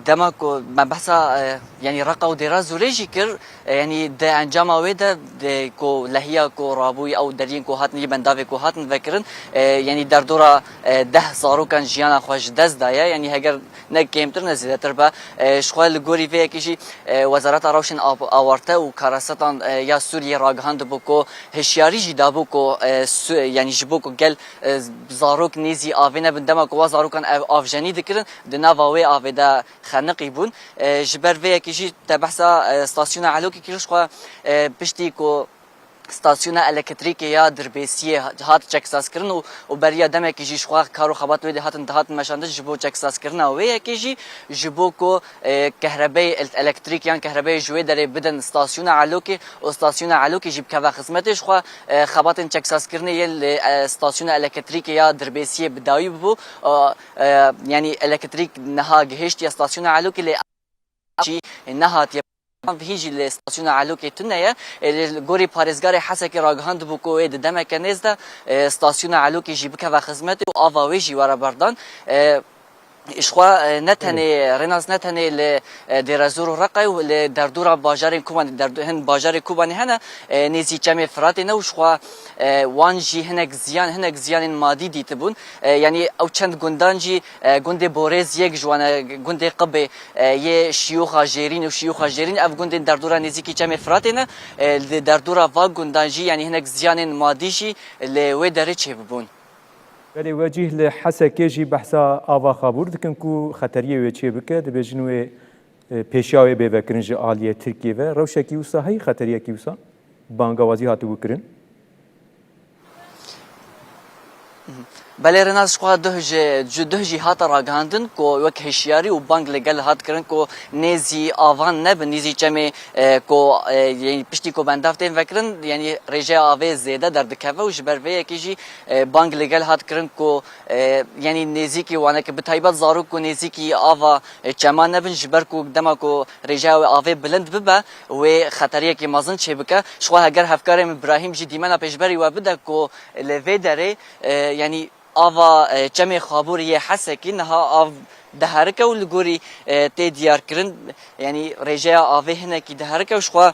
dema ku me behsa, e, yanî Reqa û Dêra Zûrê jî kir, e, yanî di encama wê de, de ku lehiya ku rabûyî ew deriyên ku hatin yê bendavê ku hatin vekirin, e, yanî derdora, e, deh zarokan jiyana xwe ji dest daye. Yanî heger ne kêmtir ne zêdetir be. E, ji xwe li gorî vê yekê jî, e, Wezareta Rewşên Av-, Awarte û Karesetan, e, ya Sûriyê ragihandibû ku hişyarî jî dabû ku, e, su-, yanî ji bo ku gel, e, zarok nêzî avê nebin, dema ku wa zarokan ev avjenî dikirin, di nava wê avê de xeniqî bûn. E, ji ber vê yekê jî te behsa, e, stasyona Elokê kir, ji xwe, e, piştî ku stasyona elektrîkê ya Dirbêsiyê hat çeksaskirin û, û beriya demekî jî ji xwe kar û xebat wê dê hatin dihatin meşandin ji bo çeksaskirina wê yekê jî ji bo ku, e, kehrebeyê el-, elektrîk yan kehrebeyê ji wê derê bidin stasyona Elokê û stasyona Elokê jî bikeve xizmetê. Ji xwe, e, xebatên çeksaskirinê yên li, e, stasyona elektrîkê ya Dirbêsiyê bi dawî bibû. E, e, yanî elektrîk niha gihiştiye stasyona Elokê lê jî nehatiye. Hîn jî li stasyona Elokê tune ye. Ê, li gorî parêzgarê Hesekê ragihandibû ku wê di demeke nêz de, e, stasyona Elokê jî bikeve xizmetê û ava wê jî were berdan. E, ji xwe, e, ne tenê Rênas, ne tenê li, e, Dêrezor û Reqay û li derdora bajarên Kobanê, derdo-, hin bajarê Kobanê hene, e, nêzî Çemê Firatê ne û ji xwe, e, wan jî hinek ziyan, hinek ziyanên madî dîtibûn. E, yanî ew çend gundan jî, e, gundê Borêz yek ji wan e, gundê Qibê, e, yê Şiyûxa Jêrîn û Şiyûxa Jêrîn, ev gundên derdora nêzîkî Çemê Firatê ne. E, li derdora va gundan jî, yanî hinek ziyanên madî jî li wê derê çêbibûn. Belê, wecîh li Hesekê jî behsa ava Xabûr dikin ku xeteriyê wê çêbike, dibêjin wê, e, pêşiya wê bê vekirin ji aliyê Tirkiyê ve. Rewşekî wisa heyî, xeteriyekî wisa? Bangawazî hatibû kirin. Belê Rênas, ji xwe duh ji, ji duh jî hate ragihandin ku wek hişyarî û bang li gel hat kirin ku nêzî avan nebin, nêzî çemê, e, ku, e, yanî piştî ku bendav tên vekirin, yanî rêjeya avê zêde derdikeve û ji ber vê yekê jî, e, bang li gel hat kirin ku, e, yanî nêzîkî wane ki bi taybet zarok ku nêzîkî ava, e, çema nebin, ji ber ku dema ku rêjeya wê avê bilind bibe, wê xeteriyekî mezin çêbike. Ji xwe heger hevkarê min Birahîm jî dîmena pêşberî we bide ku li vê derê, e, yanî ava, e, çemê Xabûrê yê Hesekî niha av diherike û li gorî, e, tê diyarkirin, yanî rêjeya avê hinekî diherike û ji xwe,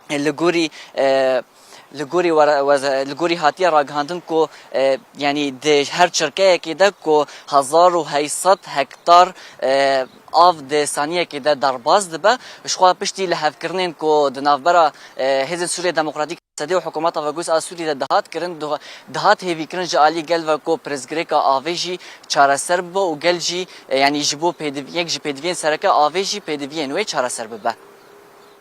e, li gorî, e, li gorî were-, weze-, li gorî hatiye ragihandin ku, e, yanî di her çirkeyekê de ku hezar û heyt sed hektar, e, av di saniyekê de derbas dibe. Ji xwe piştî lihevkirinên ku di navbera, e, Hêzên Sûriya Demokratîk, S D û hikûmeta veguhêz a Sûriyê de dihat kirin, du-, dihat hêvîkirin ji alî gel ve ku pirsgirêka avê jî çareser bibe û gel jî, e, yanî ji bo pêdiv-, yek ji pêdiviyên sereke avê jî pêdiviyên wê çareser bibe.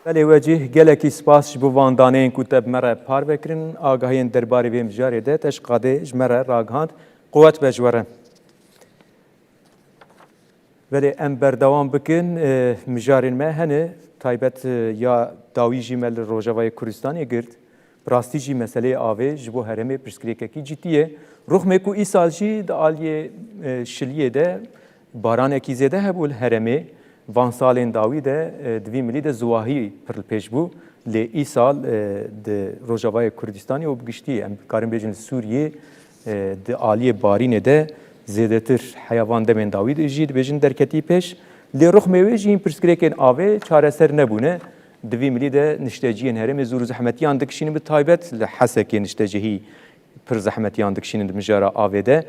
Belê Wecîh, gelekî spas ji bo van daneyên ku te bi me re parve kirin, agahiyên derbarê vê mijarê de te ji qadê ji me re ragihand. Quwet be ji we re. Belê, em berdewam bikin. E, mijarên me hene, taybet, e, ya dawî jî me li Rojavayê Kurdistanê girt. Bi rastî jî meseleyê avê ji bo herêmê pirsgirêkekî cidî ye. Ruxmê ku îsal jî di aliyê, e, Şiliyê de baranekî zêde hebû li herêmê. Van salên dawî de, e, di vî milî de ziwahî pir li pêş bû. Lê îsal, e, di Rojavayê Kurdistanê û bi giştî em dikarin bêjin li Sûriyê, e, di aliyê barînê de zêdetir heya van demên dawî de jî dibêjin derketî pêş. Lê ruxmê wê jî yên pirsgirêkên avê çareser nebûne. Di vî milî de nişteciyên herêmê zûr û zehmetiyan dikişînin, bi taybet li Hesekê niştecihî pir zehmetiyan dikişînin di mijara avê de.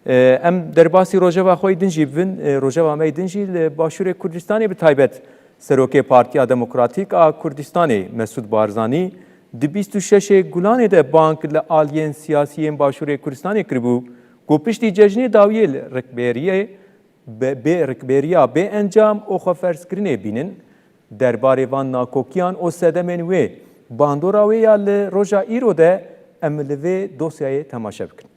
E, em derbasî rojeva xwe yî din jî bibin. E, rojeva me yî din jî li Başûrê Kurdistanê bi taybet Serokê Partiya Demokratîk a Kurdistanê Mesûd Barzanî di bîst û şeşê Gulanê de bang li aliyên siyasî yên Başûrê Kurdistanê kiribû ku piştî cejnê dawiyê li rikbêriyê be-, bê rikbêriya bê encam û xweferzkirinê bînin. Derbarê van nakokiyan û sedemên wê, bandora wê ya li roja îro de em li vê dosyayê temaşe bikin.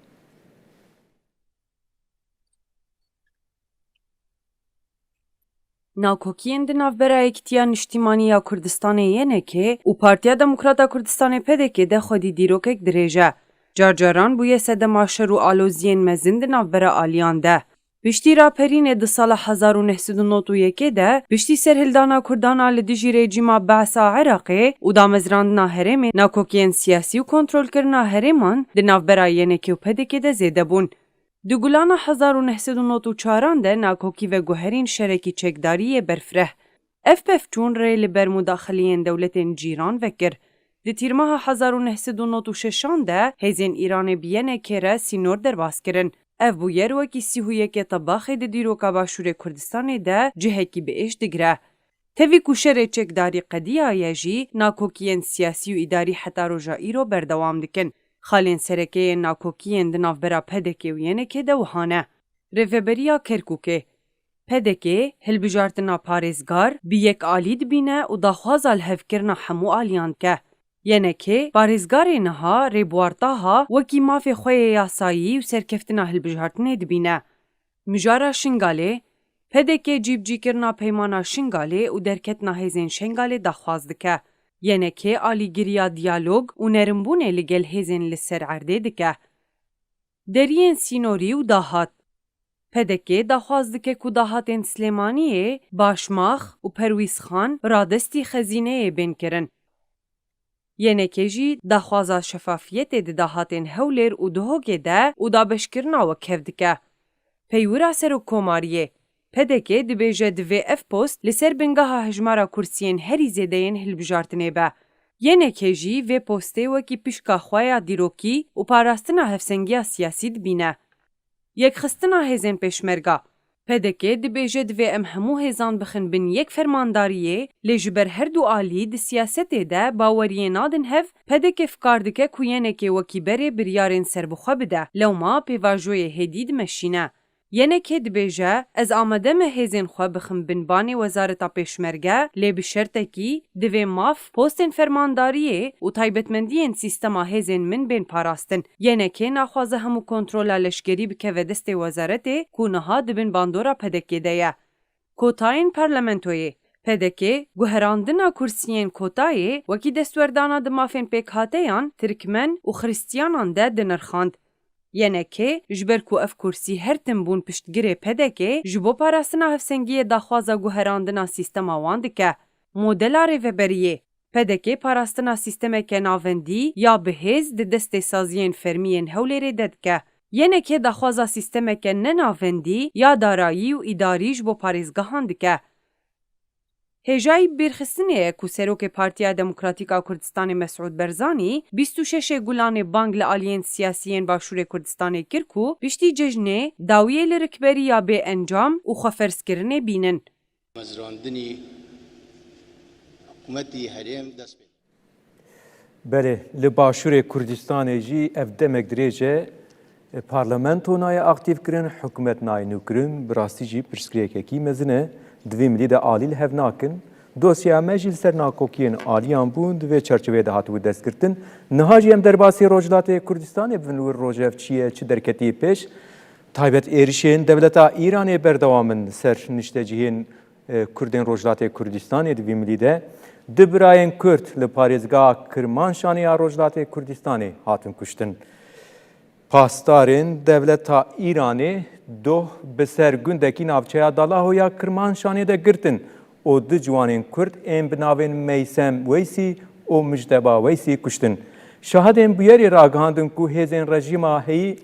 Nakokiyên di navbera Yekîtiya Niştîmanî ya Kurdistanê Y N K û Partiya Demokrata Kurdistanê P D K de xwedî dîrokek dirêj e. Carcaran bûye sedema şer û aloziyên mezin di navbera aliyan de. Piştî raperînê di sala hezar û neh sed û nod û yekê de, piştî serhildana Kurdan a li dijî rejîma Be'sa Iraqê û damezrandina herêmê, nakokiyên siyasî û kontrolkirina herêman di navbera Y N K û P D K de zêde bûn. Di Gulana hezar û neh sed û nod û çaran de nakokî veguherîn şerekî çekdarî yê berfireh. Ev pevçûn rê li ber mudaxiliyên dewletên cîran vekir. Di Tîrmeha hezar û neh sed û nod û şeşan de hêzên Îranê bi Y N K re sînor derbas kirin. Ev bûyer wekî sî û yekê Tebaxê di dîroka Başûrê Kurdistanê de cihekî bi êş digire. Tevî ku şerê çekdarî qediyaye jî, nakokiyên siyasî û îdarî heta roja îro berdewam dikin. Xalên sereke yên nakokiyên di navbera P D K û Y N K de wiha ne. Rêveberiya Kerkûkê, P D K hilbijartina parêzgar bi yek alî dibîne û daxwaza lihevkirina hemû aliyan dike. Y N K parêzgarê niha Rêbuwar Taha wekî mafê xwe yê yasayî û serkeftina hilbijartinê dibîne. Mijara Şingalê, P D K cîbicîkirina Peymana Şingalê û derketina hêzên Şengalê daxwaz dike. Y N K alîgiriya diyalog û nerimbûnê li gel hêzên li ser erdê dike. Deriyên sînorî û dahat. P D K daxwaz dike ku dahatên Silêmaniyê, Başmax û Perwîzxan radestî xezîneyê bên kirin. Y N K jî daxwaza şefafiyetê di dahatên Hewlêr û Duhokê de û dabeşkirina wekhev dike. Peywira Serokkomariyê, P D K dibêje divê ev post li ser bingeha hejmara kursiyên herî zêde yên hilbijartinê be. Y N K jî vê postê wekî pişka xwe ya dîrokî û parastina hevsengiya siyasî dibîne. Yekxistina hêzên pêşmerga. P D K dibêje divê em hemû hêzan bixin bin yek fermandariyê, lê ji ber her du alî di siyasetê de baweriyê nadin hev, P D K fikar dike ku Y N K wekî berê biryarên serbixwe bide, lewma pêvajoyê hêdî dimeşîne. Y N K dibêje, ez amade me hêzên xwe bixim bin banê Wezareta Pêşmerge, lê bi şertekî, divê maf, postên fermandariyê û taybetmendiyên sîstema hêzên min bên parastin. Y N K naxwaze hemû kontrola leşkerî bikeve destê wezaretê ku niha di bin bandora P D K'ê de ye. Kotayên parlamentoyê. P D K guherandina kursiyên kotayê wekî destwerdana di mafên pêkhateyan, tirkmen û xiristiyanan de dinirxand. Y N K ji ber ku ev kursî her tim bûn piştgirê P D K, ji bo parastina hevsengiyê daxwaza guherandina sîstema wan dike. Modela rêveberiyê. P D K parastina sîstemeke navendî ya bi hêz di destê saziyên fermî yên Hewlêrê de dike. Y N K daxwaza sîstemeke ne navendî ya darayî û îdarî ji bo parêzgehan dike. Hêjayî bibîrxistinê ye ku Serokê Partiya Demokratîk a Kurdistanê Mesûd Barzanî bîst û şeş Gulanê bang li aliyên siyasî yên Başûrê Kurdistanê kir ku piştî cejnê dawiyê li rikberiya bê encam û xweferzkirinê bînin. Mezrandinî hikûmetî herêm dest pê. Belê, li Başûrê Kurdistanê jî ev demek dirêj e, parlamento nayê aktîvkirin, hikûmet nayê nûkirin, bi rastî jî pirsgirêkekî mezin e, di vî milî de alî li hev nakin. Dosyeya me jî li ser nakokiyên aliyan bûn, di vê çerçeveyê de hatibû destgirtin. Niha jî em derbasî Rojhilatê Kurdistanê bibin, wir rojev çi ye, çi derketî pêş. Taybet êrişên dewleta Îranê berdewam in ser niştecihên, e, Kurdên Rojhilatê Kurdistanê di vî milî de. Du birayên Kurd li parêzgeha Kirmanşanê ya Rojhilatê Kurdistanê hatin kuştin. Pasdarên dewleta Îranê doh bi ser gundekî navçeya Dalaho ya Kirmanşanê de girtin û du ciwanên Kurd ên bi navên Meysem Weysî û Mijdeba Weysî kuştin. Şahidên bûyerî ragihandin ku hêzên rejîma heyî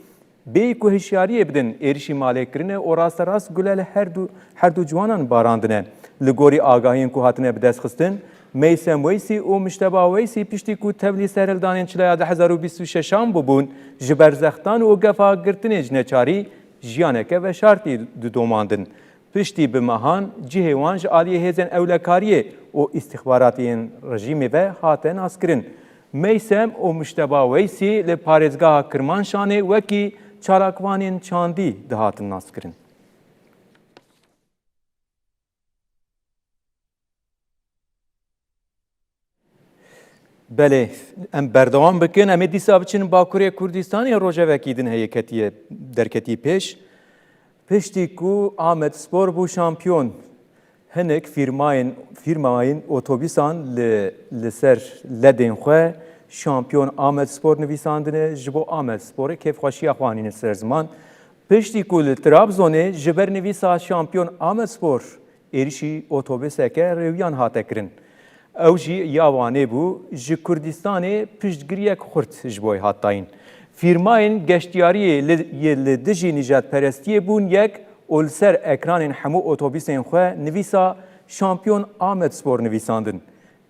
bêyî ku hişyariyê bidin, êrişî malê kirine û rasterast gule li her du, her du ciwanan barandine. Li gorî agahiyên ku hatine bidestxistin, Meysem Weysî û Mişteba Weysî piştî ku tevlî serhildanên çilaya du hezar û bîst û şeşan bûbûn, ji berzextan û gefa girtinê ji neçarî jiyaneke veşartî didomandin. Piştî bi mehan cihê wan ji aliyê hêzên ewlekariyê û îstîxbaratê yên rejîmê ve hate naskirin. Meysem û Muşteba Weysî li parêzgeha Kirmanşanê wekî çalakvanên çandî dihatin naskirin. Belê, em berdewam bikin. Em ê dîsa biçin Bakurê Kurdistanê, rojevekî din heye ketiye, derketî pêş. Piştî ku Amed Spor bû şampiyon, hinek fîrmayên, fîrmayên otobîsan li, li ser ledên xwe şampiyon Amed Spor nivîsandine, ji bo Amed Sporê kêfxweşiya xwe anîne ser ziman. Piştî ku li Trabzonê ji ber nivîsa şampiyon Amed Spor êrişî otobuseke rêwiyan hate kirin. Ew jî ya Wanê bû, ji Kurdistanê piştgiriyek xurt ji bo wê hat dayîn. Fîrmayên geştiyariyê li, yê li dijî nijadperestiyê bûn yek û li ser ekranên hemû otobusên xwe nivîsa Şampiyon Amed Spor nivîsandin.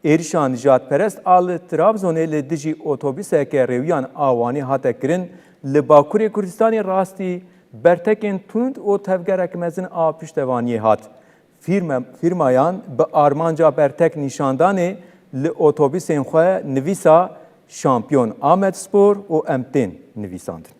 Êrişa nijadperest a li Trabzonê li dijî otobuseke rêwiyan a Wanê hate kirin, li Bakurê Kurdistanê rastî bertekên tund û tevgerek mezin a piştevaniyê hat. Fîrme-, fîrmayan bi armanca bertek nîşandanê li otobusên xwe nivîsa Şampiyon Amed Spor û Em Tên nivîsandin.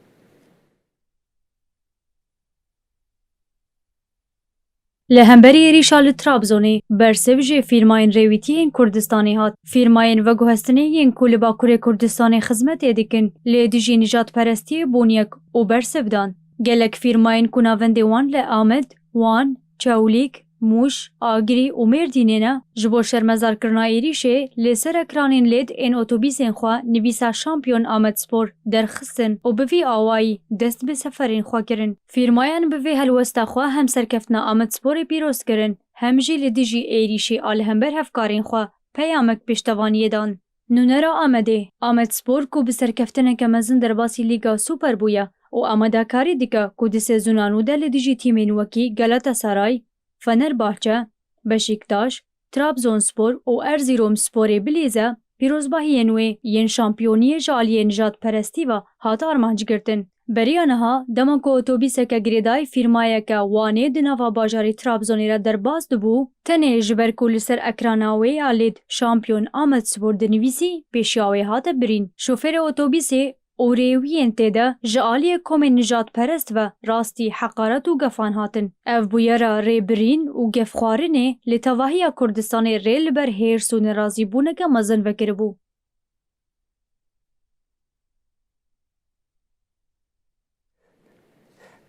Li hemberî êrîşa li Trabzonê, bersiv ji fîrmayên rêwîtî yên Kurdistanê hat. Fîrmayên veguhestinê yên ku li Bakurê Kurdistanê xizmetê dikin, li dijî nijadperestiyê bûn yek û bersiv dan. Gelek fîrmayên ku navendê wan li Amed, Wan, Çewlîg, Mûş, Agirî û Mêrdînê ne, ji bo şermezarkirina êrîşê li ser ekranên lêd ên otobîsên xwe nivîsa Şampiyon Amed Spor derxistin û bi vî awayî dest bi seferên xwe kirin. Fîrmayan bi vê helwesta xwe hem serkeftina Amed Sporê pîroz kirin, hem jî li dijî êrîşê a li hember hevkarên xwe peyamek piştevaniyê dan. Nûnera Amedê, Amed Spor ku bi serkeftineke mezin derbasî Lîga Super bûye û amadekarî dike ku di sezona nû de li dijî tîmên wekî Galatasaray, Fenerbahçe, Beşiktaş, Trabzonspor û Erzîromsporê bilîze, pîrozbahiyên wê yên şampiyoniyê ji aliyê nijadperestî ve hat armanc girtin. Beriya niha, dema ku otobîseke girêdayî fîrmayeke Wanê di nava bajarê Trabzonê re derbas dibû, tenê ji ber ku li ser ekrana wê ya lêd Şampiyon Amed Spor dinivîsî, pêşiya wê hate birîn. Şofêrê otobîsê û rêwiyên tê de ji aliyê komên nijadperest ve rastî heqaret û gefan hatin. Ev bûyera rêbirîn û gefxwarinê li tevahiya Kurdistanê rê li ber hêrs û nerazîbûneke mezin vekiribû.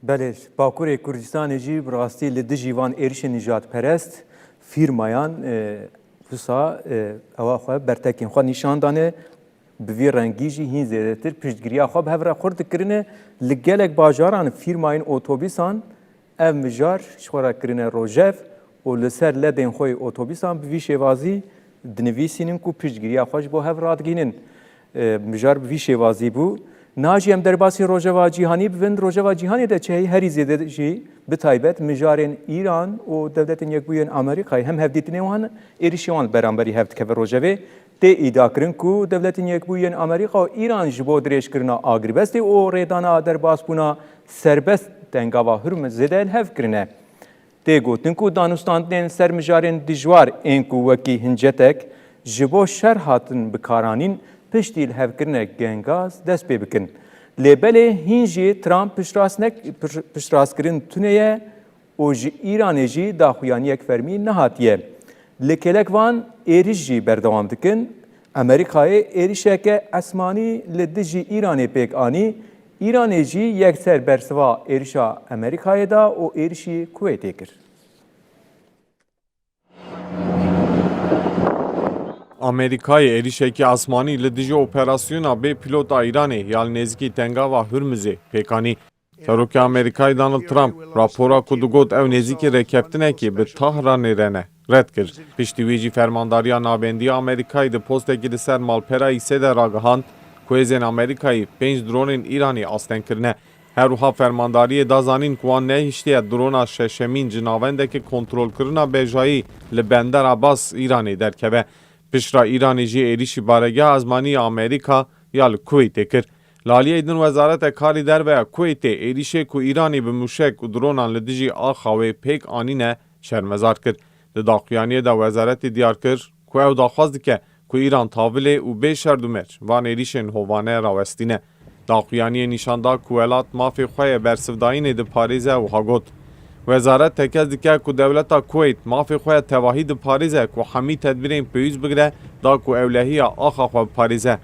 Belê, Bakurê Kurdistanê jî bi rastî li dijî van êrişên nijadperest fîrmayan, e, wisa, e, ewa xwe bertekên xwe nîşan dane. Bi vî rengî jî hîn zêdetir piştgiriya xwe bi hev re xurt dikirine. Li gelek bajaran fîrmayên otobîsan ev mijar ji xwe re kirine rojev û li ser ledên xwe yê otobîsan bi vî şêwazî dinivîsînin ku piştgiriya xwe ji bo hev radigihînin. E, mijar bi vî şêwazî bû. Niha jî em derbasî rojeva cîhanî bibin. Rojeva cîhanê de çi heye? Herî zêde jî bi taybet mijarên Îran û Dewletên Yekbûyî yên Amerîkayê hem hevdîtinê wan êrişî wan li beramberî hev dikeve rojevê. Tê îdiakirin ku Dewletên Yekbûyî yên Amerîka û Îran ji bo dirêjkirina agirbestê û rêdana derbasbûna serbest Tengava Hurmizê de li hev kirine. Tê gotin ku danûstandinên li ser mijarên dijwar ên ku wekî hincetek ji bo şer hatin bikaranîn, piştî lihevkirine gengaz dest pê bikin. Lê belê hîn jî Trump piştrast nek-, piş-, piştrastkirin tune ye û ji Îranê jî daxuyaniyek fermî nehatiye. Li kêlek van êrîş jî berdewam dikin. Amerîkayê êrişeke esmanî li dijî Îranê pêk anî. Îranê jî yekser bersiva êrişa Amerîkayê da û êrişî Kuweytê kir. Amerîkayê êrişekî esmanî li dijî operasyona bê pîlot a Îranê ya li nêzîkî Tengava Hurmizê pêk anî. Serokê Amerîkayê Donald Trump rapora ku digot ew nêzîkî rêkeftinekê bi Tahranê re ne, red kir. Piştî wî jî Fermandariya Navendî ya Amerîkayê di postekî li ser malpera X de ragihand ku hêzên Amerîkayê pênc dronên Îranê asteng kirine. Her wiha fermandariyê da zanîn ku wan nehiştiye drona şeşemîn ji navendeke kontrolkirina bejayî li Bender Abbas Îranê derkeve. Piştre Îranê jî êrîşî baregeha ezmanî ya Amerîka ya li Kuweytê kir. Li aliyê din Wezareta Karê Derve ya Kuweytê êrîşê ku Îranê bi mûşek û dronan li dijî axa wê pêk anîne şermezar kir. Di daxuyaniyê de wezaretê diyar kir ku ew daxwaz dike ku Îran tavilê û bê şerdûmer van êrîşên hovane rawestîne. Daxuyaniyê nîşan da ku welat mafê xwe yê bersivdayînê diparêze û ha got, Wezaret tekez dike ku dewleta Kuweyt mafê xwe ya tevahî diparêze ku hemî tedbîrên pêwîst bigire da ku ewlehiya axa xwe biparêze.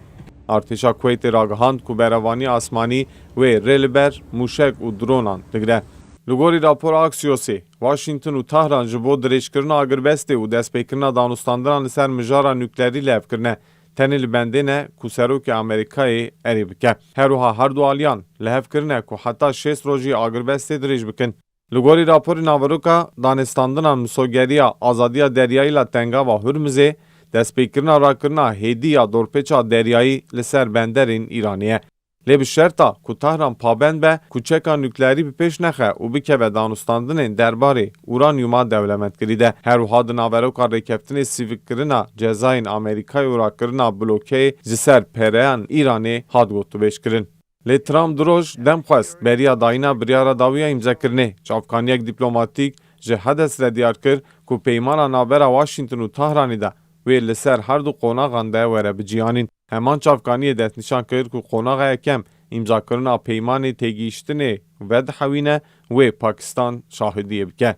Artêşa Kuweytê ragihand ku berevaniya asmanî wê rê li ber mûşek û dronan digre. Li gorî rapora Axiosê, Washington û Tahran ji bo dirêjkirina agirbestê û destpêkirina danûstandinan li ser mijara nuklerî li hev kirine, tenê li bendê ne ku serokê Amerîkayê erê bike. Her wiha her du aliyan li hev kirine ku heta şêst rojî agirbestê dirêj bikin. Li gorî raporê naveroka danûstandinan misogeriya azadiya deryayî la Tengava Hurmizê, destpêkirina rakirina hêdî ya dorpêça deryayî li ser benderên Îranê ye. Lê bi şerta ku Tahran pabend be ku çeka nukleerî bi pêş nexe û bikeve danûstandinên derbarê uranyuma dewlemendkirî de. Her wiha di naveroka rêkeftinê sivîkkirina cezayên Amerîkayê û rakirina blokeyê ji ser pereyan Îranê hat gotûbêjkirin. Lê Trump du roj dem xwest beriya dayîna biryara dawî ya îmzekirinê. Çavkaniyek dîplomatîk ji Hades re diyar kir ku peymana navbera Washington û Tahranê de wê li ser her du qonaxan de were biciyanîn. Heman çavkaniyê destnîşan kir ku qonaxa yekem îmzakirina peymanê têgihiştinê vedihewîne, wê Pakistan şahidiyê bike.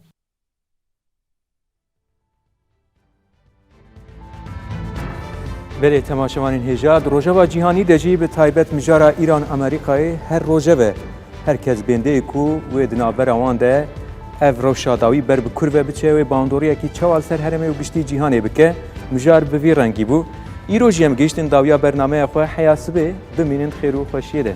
Belê temaşevanên hêja, di rojeva cîhanî de jî bi taybet mijara Îran-Amerîkayê her rojev e. Her kes bêndeyê ku wê di navbera wan de ev rewşa dawî ber bi kur ve biçe, wê bandoriyekî çawa li ser herêmê û giştî cîhanê bike, mijar bi vî rengî bû. Îro jî em gihiştin dawiya bernameya xwe, heya sibê, bimînin xêr û xweşiyê de.